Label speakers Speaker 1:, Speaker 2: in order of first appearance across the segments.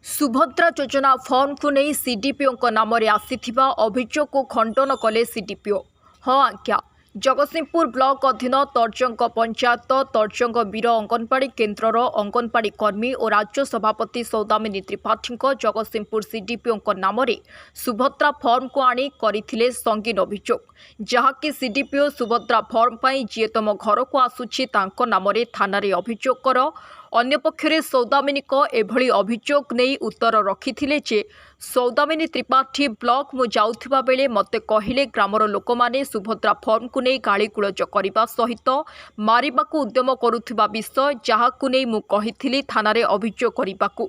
Speaker 1: ସୁଭଦ୍ରା ଯୋଜନା ଫର୍ମକୁ ନେଇ ସିଡିପିଓଙ୍କ ନାମରେ ଆସିଥିବା ଅଭିଯୋଗକୁ ଖଣ୍ଡନ କଲେ ସିଡିପିଓ। ହଁ ଆଜ୍ଞା, ଜଗତସିଂହପୁର ବ୍ଲକ ଅଧୀନ ତର୍ଜଙ୍ଗ ପଞ୍ଚାୟତ ତର୍ଜଙ୍ଗ ବୀର ଅଙ୍ଗନବାଡ଼ି କେନ୍ଦ୍ରର ଅଙ୍ଗନବାଡ଼ି କର୍ମୀ ଓ ରାଜ୍ୟ ସଭାପତି ସୌଦାମିନୀ ତ୍ରିପାଠୀଙ୍କ ଜଗତସିଂହପୁର ସିଡିପିଓଙ୍କ ନାମରେ ସୁଭଦ୍ରା ଫର୍ମକୁ ଆଣି କରିଥିଲେ ସଙ୍ଗୀନ ଅଭିଯୋଗ, ଯାହାକି ସିଡିପିଓ ସୁଭଦ୍ରା ଫର୍ମ ପାଇଁ ଯିଏ ତମ ଘରକୁ ଆସୁଛି ତାଙ୍କ ନାମରେ ଥାନାରେ ଅଭିଯୋଗ କର। ଅନ୍ୟପକ୍ଷରେ ସୌଦାମିନୀଙ୍କ ଏଭଳି ଅଭିଯୋଗ ନେଇ ଉତ୍ତର ରଖିଥିଲେ ଯେ ସୌଦାମିନୀ ତ୍ରିପାଠୀ ବ୍ଲକ ମୁଁ ଯାଉଥିବା ବେଳେ ମୋତେ କହିଲେ ଗ୍ରାମର ଲୋକମାନେ ସୁଭଦ୍ରା ଫର୍ମକୁ ନେଇ ଗାଳିଗୁଲଜ କରିବା ସହିତ ମାରିବାକୁ ଉଦ୍ୟମ କରୁଥିବା ବିଷୟ, ଯାହାକୁ ନେଇ ମୁଁ କହିଥିଲି ଥାନାରେ ଅଭିଯୋଗ କରିବାକୁ,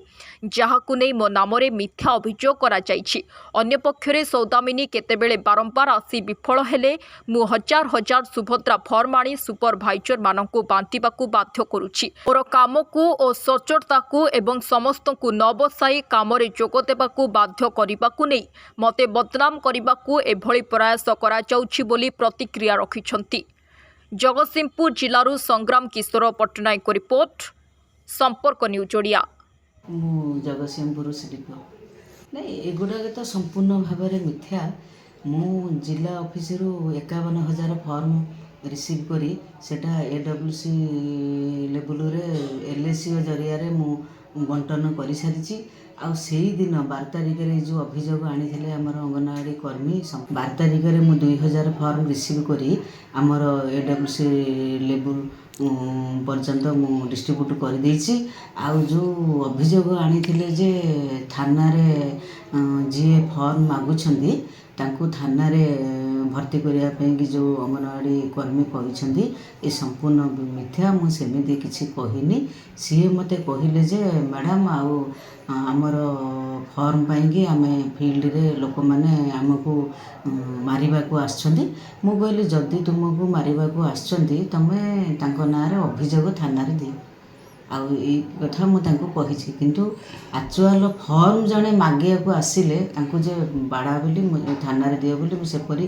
Speaker 1: ଯାହାକୁ ନେଇ ମୋ ନାମରେ ମିଥ୍ୟା ଅଭିଯୋଗ କରାଯାଇଛି। ଅନ୍ୟପକ୍ଷରେ ସୌଦାମିନୀ କେତେବେଳେ ବାରମ୍ବାର ଆସି ବିଫଳ ହେଲେ ମୁଁ ହଜାର ହଜାର ସୁଭଦ୍ରା ଫର୍ମ ଆଣି ସୁପରଭାଇଜରମାନଙ୍କୁ ବାଣ୍ଟିବାକୁ ବାଧ୍ୟ କରୁଛି। ମୋର କାମକୁ ଓ ସଚ୍ଚୋଟତାକୁ ଏବଂ ସମସ୍ତଙ୍କୁ ନ ବସାଇ କାମରେ ଯୋଗ ଦେବାକୁ ବାଧ୍ୟ କରିବାକୁ ନେଇ ମୋତେ ବଦନାମ କରିବାକୁ ଏଭଳି ପ୍ରୟାସ କରାଯାଉଛି ବୋଲି ପ୍ରତିକ୍ରିୟା ରଖିଛନ୍ତି। ଜଗତସିଂହପୁର ଜିଲ୍ଲାରୁ ସଂଗ୍ରାମ କିଶୋର ପଟ୍ଟନାୟକଙ୍କ ରିପୋର୍ଟ, ସମ୍ପର୍କ ନ୍ୟୁଜ୍ ଓଡ଼ିଆ।
Speaker 2: ମୁଁ ଜଗତସିଂହପୁର ସିଡିପିଓ। ନାଇଁ, ଏଗୁଡ଼ାକ ତ ସମ୍ପୂର୍ଣ୍ଣ ଭାବରେ ମିଥ୍ୟା। ମୁଁ ଜିଲ୍ଲା ଅଫିସରୁ 51,000 ଫର୍ମ ରିସିଭ୍ କରି ସେଇଟା AWC ଲେବୁଲରେ LACO ଜରିଆରେ ମୁଁ ବଣ୍ଟନ କରିସାରିଛି। ଆଉ ସେଇଦିନ 12 ତାରିଖରେ ଯେଉଁ ଅଭିଯୋଗ ଆଣିଥିଲେ ଆମର ଅଙ୍ଗନବାଡ଼ି କର୍ମୀ, 12 ତାରିଖରେ ମୁଁ 2000 ଫର୍ମ ରିସିଭ୍ କରି ଆମର AWC ଲେବୁଲ ପର୍ଯ୍ୟନ୍ତ ମୁଁ ଡିଷ୍ଟ୍ରିବ୍ୟୁଟ୍ କରିଦେଇଛି। ଆଉ ଯେଉଁ ଅଭିଯୋଗ ଆଣିଥିଲେ ଯେ ଥାନାରେ ଯିଏ ଫର୍ମ ମାଗୁଛନ୍ତି ତାଙ୍କୁ ଥାନାରେ ଭର୍ତ୍ତି କରିବା ପାଇଁ କି ଯେଉଁ ଅଙ୍ଗନବାଡ଼ି କର୍ମୀ କହିଛନ୍ତି, ଏ ସମ୍ପୂର୍ଣ୍ଣ ମିଥ୍ୟା। ମୁଁ ସେମିତି କିଛି କହିନି। ସିଏ ମୋତେ କହିଲେ ଯେ ମ୍ୟାଡ଼ାମ୍, ଆଉ ଆମର ଫର୍ମ ପାଇଁକି ଆମେ ଫିଲ୍ଡରେ ଲୋକମାନେ ଆମକୁ ମାରିବାକୁ ଆସିଛନ୍ତି। ମୁଁ କହିଲି, ଯଦି ତୁମକୁ ମାରିବାକୁ ଆସିଛନ୍ତି, ତୁମେ ତାଙ୍କ ନାଁରେ ଅଭିଯୋଗ ଥାନାରେ ଦିଅ। ଆଉ ଏଇ କଥା ମୁଁ ତାଙ୍କୁ କହିଛି। କିନ୍ତୁ ଆକ୍ଚୁଆଲ ଫର୍ମ ଜଣେ ମାଗିବାକୁ ଆସିଲେ ତାଙ୍କୁ ଯେ ବାଡ଼ା ବୋଲି, ମୁଁ ଥାନାରେ ଦିଅ ବୋଲି ମୁଁ ସେପରି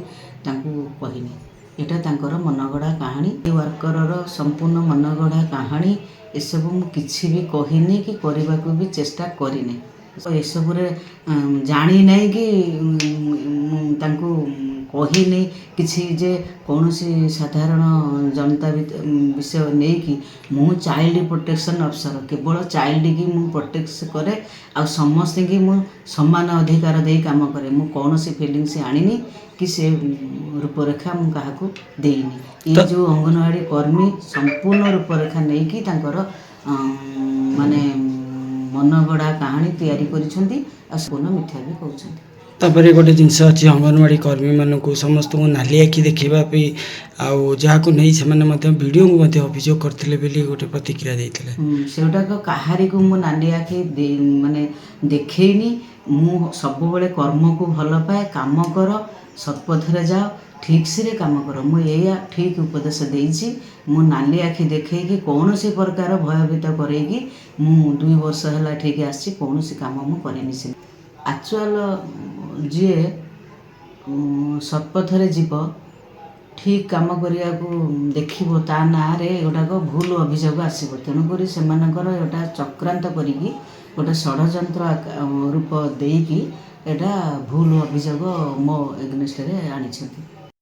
Speaker 2: ତାଙ୍କୁ କହିନି। ଏଇଟା ତାଙ୍କର ମନଗଢ଼ା କାହାଣୀ, ୱାର୍କରର ସମ୍ପୂର୍ଣ୍ଣ ମନଗଢ଼ା କାହାଣୀ। ଏସବୁ ମୁଁ କିଛି ବି କହିନି କି କରିବାକୁ ବି ଚେଷ୍ଟା କରିନି। ଏସବୁରେ ଜାଣିନାହିଁ କି ମୁଁ ତାଙ୍କୁ କହିନି କିଛି ଯେ କୌଣସି ସାଧାରଣ ଜନତା ବିଷୟ ନେଇକି। ମୁଁ ଚାଇଲ୍ଡ ପ୍ରୋଟେକ୍ସନ୍ ଅଫିସର, କେବଳ ଚାଇଲ୍ଡକି ମୁଁ ପ୍ରୋଟେକ୍ସ କରେ ଆଉ ସମସ୍ତଙ୍କୁ ମୁଁ ସମାନ ଅଧିକାର ଦେଇ କାମ କରେ। ମୁଁ କୌଣସି ଫିଲିଙ୍ଗସ୍ ଆଣିନି କି ସେ ରୂପରେଖା ମୁଁ କାହାକୁ ଦେଇନି। ଏଇ ଯେଉଁ ଅଙ୍ଗନବାଡ଼ି କର୍ମୀ ସମ୍ପୂର୍ଣ୍ଣ ରୂପରେଖା ନେଇକି ତାଙ୍କର ମାନେ ମନଗଢ଼ା କାହାଣୀ ତିଆରି କରିଛନ୍ତି ଆଉ ସମ୍ପୂର୍ଣ୍ଣ ମିଥ୍ୟା ବି କହୁଛନ୍ତି।
Speaker 3: ତାପରେ ଗୋଟେ ଜିନିଷ ଅଛି, ଅଙ୍ଗନବାଡ଼ି କର୍ମୀମାନଙ୍କୁ ସମସ୍ତଙ୍କୁ ନାଲି ଆଖି ଦେଖାଇବା ପାଇଁ ଆଉ ଯାହାକୁ ନେଇ ସେମାନେ ମଧ୍ୟ ବିଡ଼ିଓଙ୍କୁ ମଧ୍ୟ ଅଭିଯୋଗ କରିଥିଲେ ବୋଲି ଗୋଟେ ପ୍ରତିକ୍ରିୟା ଦେଇଥିଲେ।
Speaker 2: ସେଗୁଡ଼ାକ କାହାରିକୁ ମୁଁ ନାଲି ଆଖି ମାନେ ଦେଖେଇନି। ମୁଁ ସବୁବେଳେ କର୍ମକୁ ଭଲ ପାଏ। କାମ କର, ସତ୍ପଥରେ ଯାଅ, ଠିକ୍ସରେ କାମ କର, ମୁଁ ଏଇଆ ଠିକ୍ ଉପଦେଶ ଦେଇଛି। ମୁଁ ନାଲି ଆଖି ଦେଖେଇକି କୌଣସି ପ୍ରକାର ଭୟଭୀତ କରେଇକି ମୁଁ 2 ବର୍ଷ ହେଲା ଠିକ୍ ଆସିଛି, କୌଣସି କାମ ମୁଁ କରିନି। ସେ ଆକ୍ଚୁଆଲ ଯିଏ ସତ୍ପଥରେ ଯିବ, ଠିକ୍ କାମ କରିବାକୁ ଦେଖିବ, ତା ନାଁରେ ଏଗୁଡ଼ାକ ଭୁଲ ଅଭିଯୋଗ ଆସିବ। ତେଣୁକରି ସେମାନଙ୍କର ଏଇଟା ଚକ୍ରାନ୍ତ କରିକି ଗୋଟେ ଷଡ଼ଯନ୍ତ୍ର ରୂପ ଦେଇକି ଏଇଟା ଭୁଲ ଅଭିଯୋଗ ମୋ ଏଗନେଷ୍ଟରେ ଆଣିଛନ୍ତି।